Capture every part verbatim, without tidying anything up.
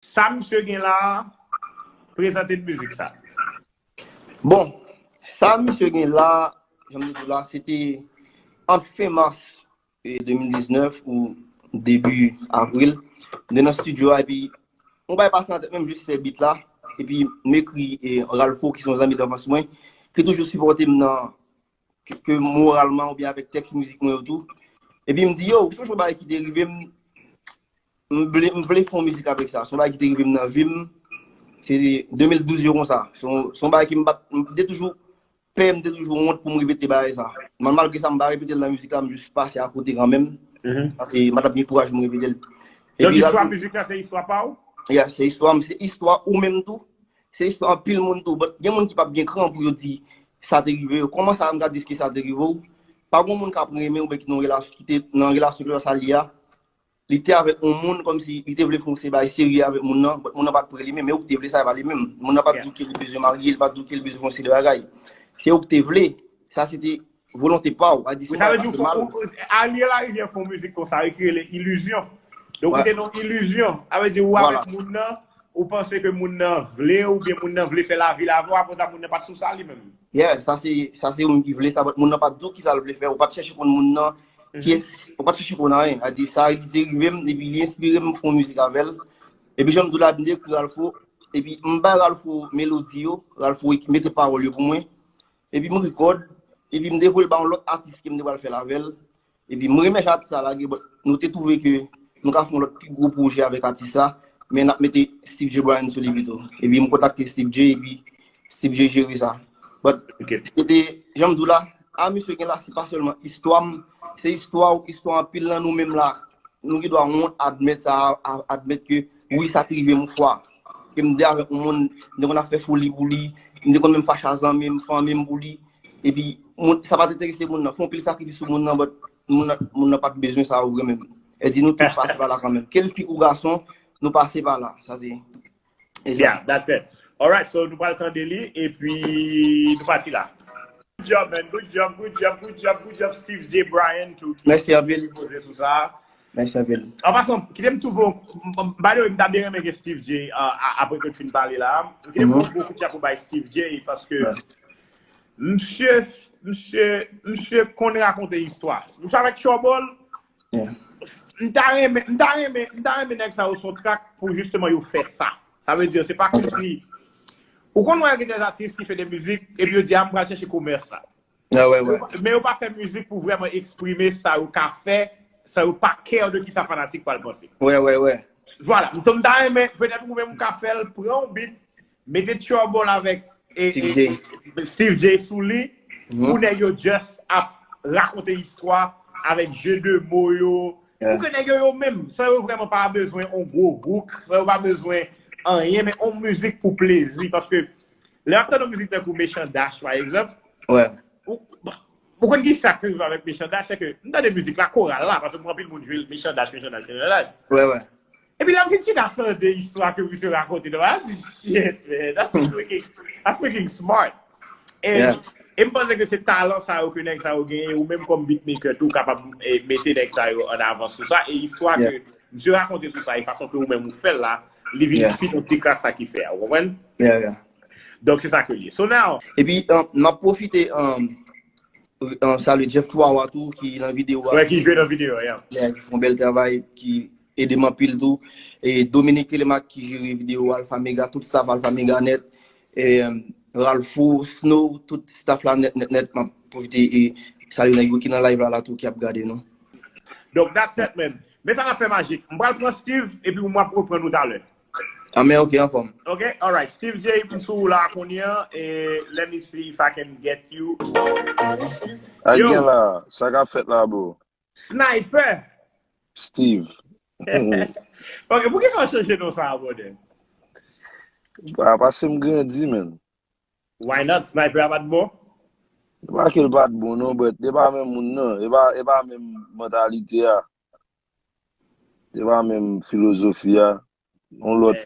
Sa misye gen la, prezante n mizik sa. Bon, sa misye gen la, jan m di w la, se te ant fen mas eh, de mil diznèf ou debi avril. M te nan estidyo a, epi yon bagay pase nan tèt mwen, m jis fè beat la. Epi m ekri eh, Ralpho, ki se yon zanmi danfans mwen, ki toujou sipòte m nan ke, ke moralman oubyen avèk tèks mizik mwen yo tou. Epi m di, yo, ou sonje yon bagay ki te rive m, m vle, m vle fè yon mizik avèk sa. Se yon bagay ki te rive m nan vi m. Se de mil douz yo konsa. Se yon, se yon bagay ki m pa t, m te toujou pè, m te toujou wont pou m repete bagay sa. Men malgre sa, m pa repete l nan mizik la, m jis pase akote kanmenm. Paske m pa t ap gen kouraj pou m repete l. Donk, istwa mizik la, se istwa pa w? Yeah, se istwa m, se istwa ou menm tou. Se istwa anpil moun tou. But gen moun ki p ap gen kran pou yo di sa te rive yo. Kòman sa m ka di ke sa te rive w? Pa gen moun k ap renmen w oubyen ki nan relasyon, ki te nan relasyon ke sa li a. Li te avèk yon moun kòmsi li te vle fè yon se bagay serye avèk moun nan, but moun nan pa t prè li menm, men ou ki te vle sa, e pa li menm. Moun nan pa t di w ke li bezwen marye, li pa t di w ke li bezwen fè yon seri de bagay. Se ou ki te vle, sa se te volonte pa w. A di se yon bagay ki mal. Ariel Larivière fè yon mizik konsa, li rele Ilizyon. Donk, ou te nan ilizyon. Sa vle di ou avèk moun nan, ou panse ke moun nan vle w, oubyen moun nan vle fè lavi l avè w, apre sa, moun nan pa t sou sa li menm. Yeah, sa se, sa se ou menm ki vle sa, but moun nan pa t di w kisa l vle fè, ou pa t chèche konn moun nan, kiyès, ou pa t chèche konn anyen. A di sa, li te rive m, epi li enspire m fè yon mizik avè l. Epi jan m di w la, m te ekri Ralpho, epi m bay Ralpho melodi yo, Ralpho mete pawòl yo pou mwen. Epi m rekòd, epi m te voye l ba yon lòt atis ke m te pral fè l avè l. Epi m renmen jan atis sa lage, but nou te twouve ke nou ka fè yon lòt pi gwo pwojè avèk atis sa, men n ap mete Steve J Bryan sou li pito. Epi m kontakte Steve J, epi Steve J jere sa. But se te, jan m di w la, a misye gen la, se pa sèlman istwa m, se istwa w, istwa anpil nan nou menm la. Nou gen dwa wont admèt sa, a- admèt ke wi, sa te rive m yon fwa. Ke m te avèk yon moun, m te konn ap fè foli pou li, m te konn menm fache a zanmi m, fanmi m pou li. Epi, moun, sa pa t enterese moun nan. Fè yon pil sakrifis sou moun nan, but moun nan, moun nan pa t bezwen sa yo vre menm. E di nou tout pase pa la kanmenm. Ke l fi kou gason, nou pase pa la. Sa se. Yeah, that's it. Alright, so nou pral tande li, epi nou pati la. Good job, man. Good job, good job, good job, good job, Steve J Bryan, tou, ki poze sou sa. Mèsi anpil. An pasan, kite m twouve w, by the way, m ta byen renmen gen Steve J, uh, a- apre ke n fin pale la. Kite m yon gwo kout chapo bay Steve J, paske misye, misye, misye konn rakonte istwa. Misye avèk Trouble, m ta renmen, m ta renmen, m ta renmen nèg sa yo son trak pou jisteman yo fè sa. Sa vle di, se pa kòmsi, ou konn wè gen de atis ki fè de mizik, epi yo di, a, m pral chèche komès la. Ah, wè, wè. Men yo pa fè mizik pou vrèman eksprime sa yo ka fè, sa yo pa care de kisa fanatik pral panse. Wè, wè, wè. Vwala. So, m ta renmen, petèt ou menm ou ka fè l, pran yon beat, mete Trouble avèk e, Steve J. Steve J sou li, pou nèg yo just ap rakonte istwa avèk jeu de mots yo. Pou ke nèg yo yo menm, san yo vrèman pa bezwen yon gwo hook, san yo pa bezwen anyen, men yon mizik pou plezi. Paske lè w ap tande yon mizik tankou Mechan Dash, pa egzanp, Wè. ou, ou konn ki sa k rive avèk Mechan Dash, se ke m tande mizik la, koral la, paske m wè anpil moun jwe Mechan Dash, Mechan Dash, Mechan Dash. Wè, wè. Epi lè m fin chita tande istwa ke misye rakonte, m di, shit, man, that's freaking, that's freaking smart. E, e m panse ke se talan sa yo ke nèg sa yo genyen, ou menm kòm beatmaker tou, ou kapab e, mete nèg sa yo an avan sou sa. E istwa ke misye rakonte sou sa, e fason ke ou menm ou fè l la, li vin fit yon ti kras sa ki fè a, ou konprann? Yeah, yeah. Donk, se sa ke l ye. So now, Epi, um, m ap pwofite um, uh, salye Jeff Twawa tou, ki nan videyo a. Wè, ki jwe nan videyo a, yeah. Yeah, ki fè yon bèl travay, ki ede m anpil tou. E Dominique Telemaque ki jere videyo Alpha Mega, tout staff Alpha Mega nèt. E, um, Ralphou, Snow, tout staff la nèt, nèt, nèt. M ap pwofite e salye nèg yo ki nan live la, la tou, ki ap gade nou. Donk, that's it, man. Men sa n ap fè, Majik. M pral pran Steve, epi m ap reprann ou talè. Anmen, ok, anfòm. Ok, alright. Steve J, m sou ou la kounye a, e let me see if I can get you. Sa k gen la, sa k ap fèt la, bro? Sniper. Steve. Ok, poukisa w chanje non sa a, brother? Ah, paske m grandi, man. Why not? Sniper a pa t bon? E pa ke l pa t bon, non, but e pa menm moun, non. E pa, e pa menm mantalite a. E pa menm filozofi a. Yon lòt,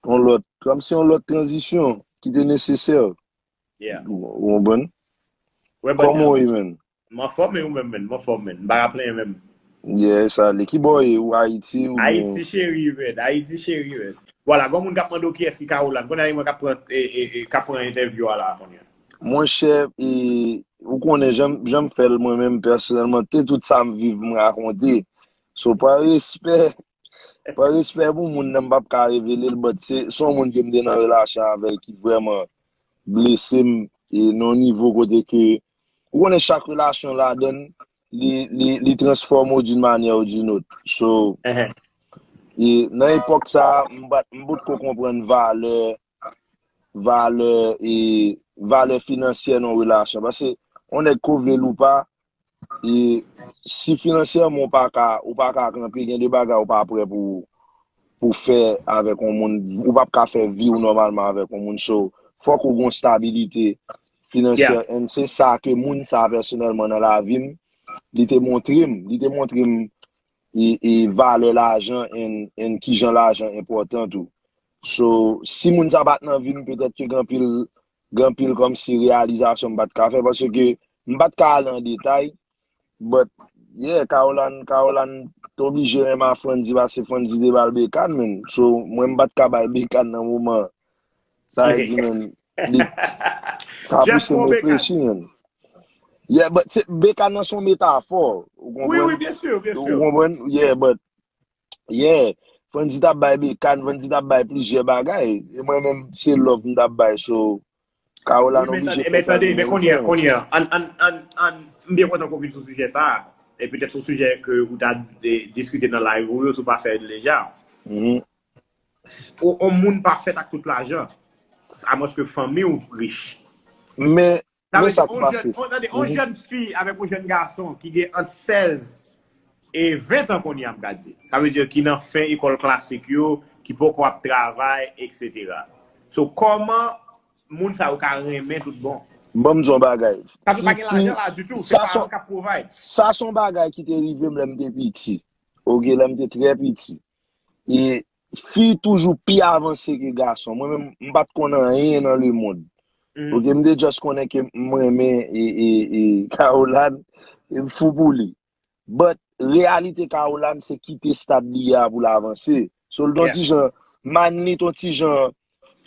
yon lòt, kòmsi yon lòt tranzisyon ki te nesesè. Yeah. Ou konprann? Kòman w ye, man? M anfòm, e ou menm, man? M anfòm, man. M pa ka plenyen menm. Yeah, sa li. Ki bò w ye? Ou Ayiti, ou byen? Ayiti cheri, man. Ayiti cheri, man. Vwala, gen moun k ap mande w kiyès ki Caroline. Kounye a, e mwen k ap pran, e, e, e, k ap pran entèvyou a la, kounye a. Monchè, e, ou konnen, jan, jan m fè l mwen menm pèsonèlman, te tout sa m viv, m rakonte. So, pa respè, pa respè pou moun nan, m p ap ka revele l, but se, se yon moun ke m te nan relasyon avè l ki vrèman blese m, e nan yon nivo kote ke, ou konnen chak relasyon ladan l, li, li, li transfòme w d'une manière ou d'une autre. So, e nan epòk sa, m pa t, m potko konprann valè, valè, e valè finansyè nan yon relasyon. Paske, yon nèg ko vle l ou pa, e si finansyèman ou pa ka, ou pa ka kanpe, gen de bagay ou pa prè pou, pou fè avèk yon moun, ou p ap ka fè vi w nòmalman avèk yon moun. So, fòk ou gen yon stabilite finansyè, and se sa ke moun sa pèsonèlman nan lavi m, li te montre m, li te montre m e, e valè lajan and, and kijan lajan enpòtan tou. So, si moun sa pa t nan vi m, petèt ke gen anpil, gen anpil kòmsi reyalizasyon m pa t ka fè, paske m pa t ka ale an detay, but, yeah, Caroline, Caroline t oblije renmen a Frandy, paske Frandy te ba l Bekan, man. So, mwen m pa t ka bay Bekan nan moman. Sa vle di, man, li, sa pouse m reflechi, man. Yeah, but se, Bekan nan se yon metafò. Ou konprann? Ou konprann? Yeah, but, yeah. Frandy t ap bay Bekan, Frandy t ap bay plizyè bagay. E mwen menm, se love m t ap bay. So, Caroline oblije fè sa li menm. Men kounye a, kounye a, an, an, an, an, m byen kontan ke w vin sou sijè sa a. E petèt se yon sijè ke ou ta, e, diskite nan live ou yo, si w pa fè l deja. Yon, yon moun pa fèt ak tout lajan, amwenske fanmi w rich. Men, men sa k pase. Tande, yon jèn fi avèk yon jèn gason ki gen ant sèz e ven tan kounye a, m ka di. Sa vle di ki nan fen ekòl klasik yo, ki poko ap travay, etsetera. So, kòman moun sa yo ka renmen tout bon? Ban m di yon bagay. Sa vle pa gen lajan la ditou, se paran k ap provide. Sa se yon bagay ki te rive m lè m te piti. Oke, lè m te trè piti. E fi toujou pi avanse ke gason. Mwen menm, m pa t konn anyen nan lemonn. Oke, m te just konnen ke m renmen e, e, e Caroline, e m fou pou li. But, reyalite Caroline, se kite stad li ye a pou l avanse. So, l t yon ti jan, mind li t yon ti jan,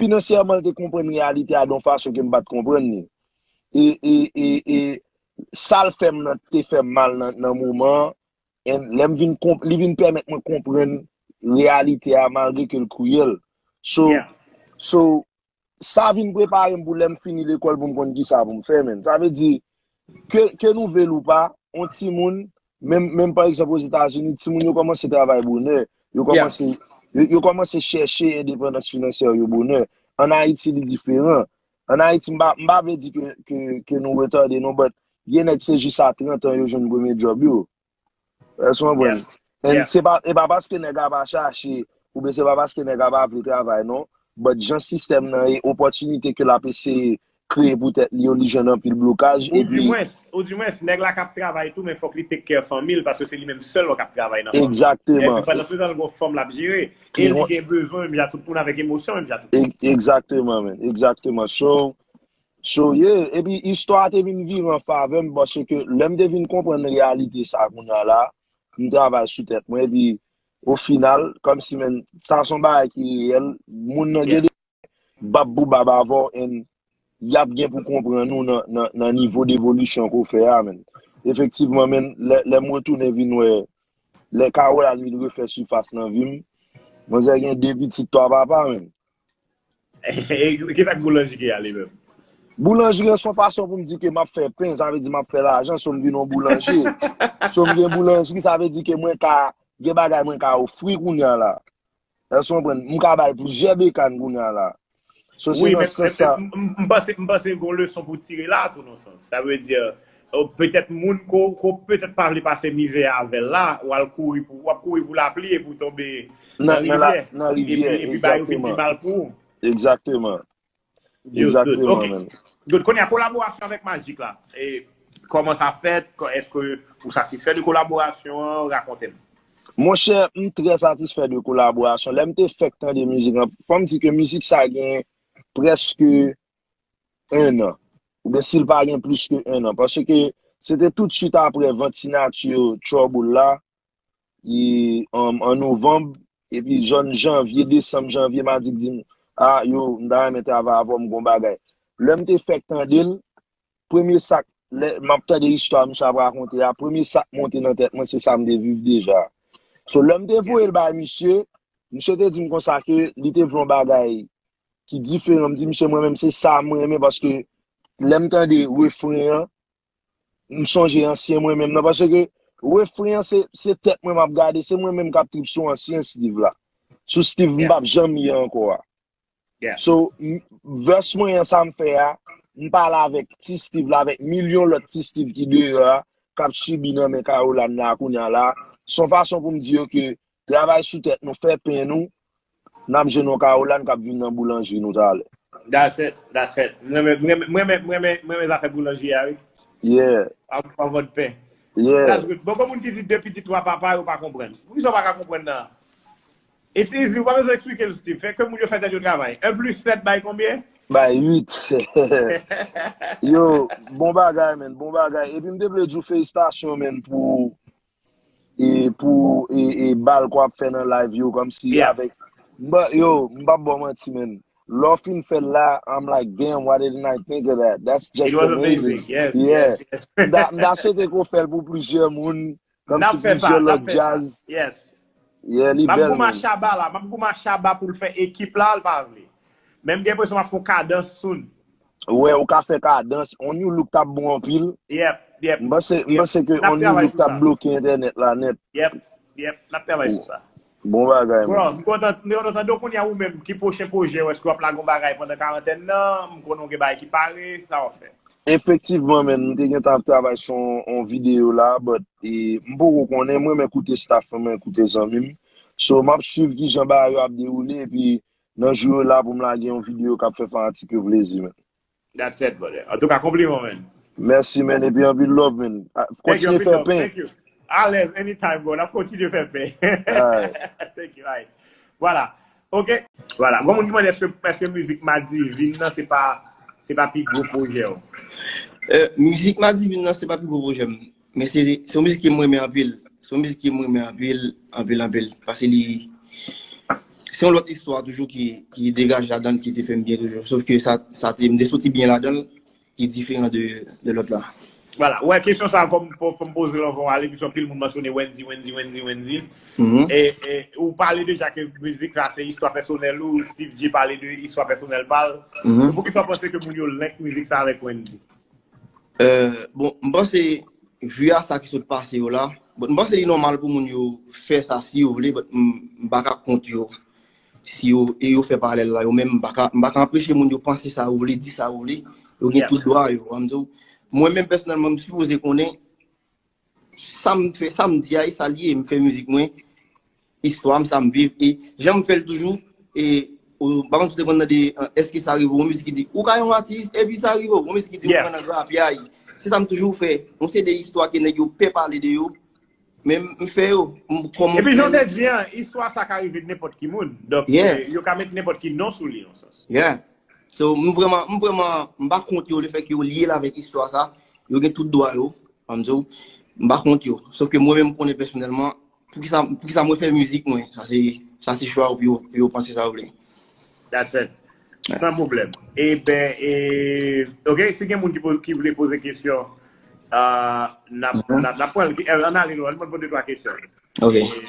finansyèman, l te konprann reyalite a de yon fason ke m pa t konprann li. E, e, e, e, sa l fè m nan, te fè m mal nan, nan moman an, and lè m vin konp-, li vin pèmèt mwen konprann reyalite a malgre ke l kriyèl. So, so, sa vin prepare m pou lè m fini lekòl pou m konn kisa pou m fè, man. Sa vle di, ke, ke nou vle l ou pa, yon timoun, menm, menm pa egzanp Ozetazini, timoun yo kòmanse travay bonè, yo kòmanse, yo, yo kòmanse chèche endepandans finansyè yo bonè. Ann Ayiti, li diferan. Ann Ayiti, m pa, m pa vle di ke, ke, ke nou retade, non, but gen nèg se jis a trant an yo jwenn premye djòb yo. Èske w konprann? And se pa, e pa paske nèg la pa chache, oubyen se pa paske nèg la pa vle travay, non. But jan sistèm nan ye, opòtinite ke l ap eseye kreye pou tèt li yo, li jwenn anpil blokaj, epi Ou dimwens, ou dimwens, nèg la k ap travay tou, men fòk li take care fanmi l, paske se li menm sèl k ap travay nan fanmi l. Egzakteman. Epi pandan se tan, l gen yon fanm l ap jere, e li gen bezwen menm jan tout moun, avèk emosyon menm jan tout moun. Egzakteman, man. Egzakteman. So, So, yeah, epi istwa a te vin vire an favè m, paske lè m te vin konprann reyalite sa kounye a la, m travay sou tèt mwen, epi, o final, kòmsi, man, sa se yon bagay ki reyèl, moun nan gen de bab pou bab avè w, and y ap gen pou konprann ou nan, nan, nan nivo devolisyon ke w fè a, man. Efektivman, man, lè, lè m retounen vin wè, lè Caroline vin refè sifas nan vi m, manzè gen de pitit, twa papa, man. Kisa k boulanjri a li menm? Boulanjri an se yon fason pou m di ke m ap fè pen, sa vle di m ap fè lajan, so m vin yon boulanje. So m gen boulanjri, sa vle di ke mwen ka, gen bagay mwen ka ofri kounye a la. Èske w konprann? M ka bay plizyè bekàn kounye a la. So se nan sans sa. M panse, m panse gen yon leson pou tire la tou nan sans. Sa vle di, petèt moun ko, ko petèt pa vle pase mizè avè l la, w al kouri pou, w ap kouri pou lapli epi w tonbe nan rivyè. Nan rivyè, epi ba yo vin pi mal pou ou. Egzakteman. Egzakteman, man. Good. Kounye a, kolaborasyon avèk Magic la. E kòman sa fèt? Èske ou satisfè de kolaborasyon an? Rakonte m. Monchè, m trè satisfè de kolaborasyon. Lè m te fèk tande mizik lan, fò m di ke mizik sa gen prèske en an. Oubyen si l pa gen plis ke en an. Paske se te toutswit apre vant sinati Trouble la, e, an, an novanm, epi zòn janvye, desanm, janvye, m a di k di m, a, yo, m ta renmen travay avè w, m gon bagay. Lè m te fèk tande l, premye sa k, lè m ap tande istwa misye ap rakonte a, premye sa k monte nan tèt mwen, se sa m te viv deja. So, lè m te voye l bay misye, misye te di m konsa ke li te vle yon bagay ki diferan. M di misye, mwen menm, se sa mwen renmen, paske lè m tande refren an, m sonje ansyen mwen menm nan. Paske refren an, se, se tèt mwen m ap gade, se mwen menm k ap trip sou ansyen Steve la. Sou Steve m p ap janm ye ankò a. So, m- vès mwen an, sa m fè a, m pale avèk ti Steve la, avèk milyon lòt ti Steve ki deyò a, k ap sibi nan men Caroline la kounye a la. Se yon fason pou m di yo ke travay sou tèt nou, fè pen nou, n ap jwenn yon Caroline k ap vin nan boulanjri nou talè. That's it, that's it. Mwen renmen- mwen renmen- mwen renmen- mwen renmen- mwen renmen zafè boulanjri a, wi. Yeah, An an vòt pen. yeah. That's good. Bon, gon moun ki di de pitit twa papa yo pa konprann. Poukisa w pa ka konprann nan? It's easy, ou pa bezwen eksplike l, Steve. Fè ke moun yo fè tèt yo travay. Un plus sept bay konbyen? Bay uit. Yo, bon bagay, men, bon bagay. Epi m te vle di w felisitasyon, men, pou e pou e, e bal k w ap fè nan live yo, kòmsi Yeah. Avèk m pa- yo, m p ap ba w manti, men. Lè w fin fè l la, I'm like, damn, why didn't I think of that? That's It just was amazing. Amazing. Yes, Yeah. yes, yes. M ta- m ta swete ke w fè l pou plizyè moun. N ap Kòmsi fè sa, plizyè n ap lòt fè sa. Jazz. Yes. Yeah, li M ap bèl, goumen men. Shabba la, m ap goumen Shabba pou l fè ekip la, l pa vle. Men m gen enpresyon m ap fè yon kadans soon. Wè, ou ka fè kadans. On you look t ap bon anpil. Yep, yep. M panse, m Yep. panse ke N ap on you travay look sou t ap sa. Bloke entènèt la nèt. Yep, yep. N ap travay sou sa. Bon bagay, Bro, man. M kontan, m kontan tande w kounye a ou menm ki pwochen pwojè w, èske w ap lage yon bagay pandan karantèn nan? M konnen w gen bagay ki pare, sa w ap fè? Efektivman, men, m te gentan ap travay sou yon, yon videyo la, but e, m poko konnen, mwen men koute staff mwen, mwen koute zanmi m. So, m ap swiv kijan bagay yo ap dewoule, epi nan jou yo la pou m lage yon videyo k ap fè fanatik yo plezi, men. That's it, brother. Antouka, konpliman, man. Mèsi, men, epi anpil love, men. A- Thank you, Kontinye anpil fè love. pen. Thank you. Alèz, anytime, bro. N ap kontinye fè pen. Alright. Thank you, alright. Voilà. Ok. Voilà. Gon moun ki mande èske, èske mizik Madivine nan se pa, se pa pi gwo pwojè w? Euh, mizik Madivine nan se pa pi gwo pwojè m. Men se se yon mizik ke mwen renmen anpil. Se yon mizik ke mwen renmen anpil, anpil, anpil. Paske li se yon lòt istwa toujou ki, ki degaje ladan l, ki te fè m byen toujou. Sof ke sa, sa te, m te soti byen ladan l, ki diferan de, de lòt la. Voilà. Wè, kesyon sa, fò m, fò, fò m poze l anvan w ale, piske anpil moun mansyone Wendy, Wendy, Wendy, Wendy. Mhm. E, e ou pale deja ke mizik sa se istwa pèsonèl ou, Steve J pale de istwa pèsonèl pa l. Mhm. Poukisa w panse ke moun yo link mizik sa avèk Wendy? Euh, bon, m panse, vi a sa ki sot pase yo la, bon, m panse li nòmal pou moun yo fè sa si yo vle, but m m pa ka kont yo. Si yo, e yo fè paralèl la, yo menm, m pa ka, m pa ka anpeche moun yo panse sa yo vle, di sa yo vle, yo gen Yeah. tout dwa yo, w a m di w. Mwen menm pèsonèlman, m sipoze konnen, sa m fè, sa m di a, e sa l ye, m fè mizik mwen, istwa m, sa m viv, e jan m fè l toujou, e ou, pa konn si w te konn tande, euh, èske sa rive yon mizik ki di, ou ka yon atis, epi sa rive yon mizik ki di, ou Yeah. pran nan grapyay. Se sa m toujou fè. Yon se de istwa ke nèg yo pè pale de yo, men m fè yo, m kòman Epi jan w fè te di an, istwa sa ka rive nenpòt ki moun. Donk, Yeah. eh, yo ka met nenpòt ki non sou li, nan sans. Yeah. So, m vrèman, m vrèman, m pa kont yo, le fè ke yo lye l avèk istwa sa. Yo gen tout dwa yo, an m di w, m pa kont yo. Sof ke mwen menm, m konnen pèsonèlman, poukisa, poukisa mwen fè mizik mwen. Sa se, sa se chwa yo pou yo, pou yo panse sa yo vle. That's it. San pwoblèm. Eben, e, ok, si gen moun ki, poz- ki vle poze kesyon, ah, n ap, n ap, n ap pran, eh, ann ale nou, ann pran de twa kesyon. Ok. E,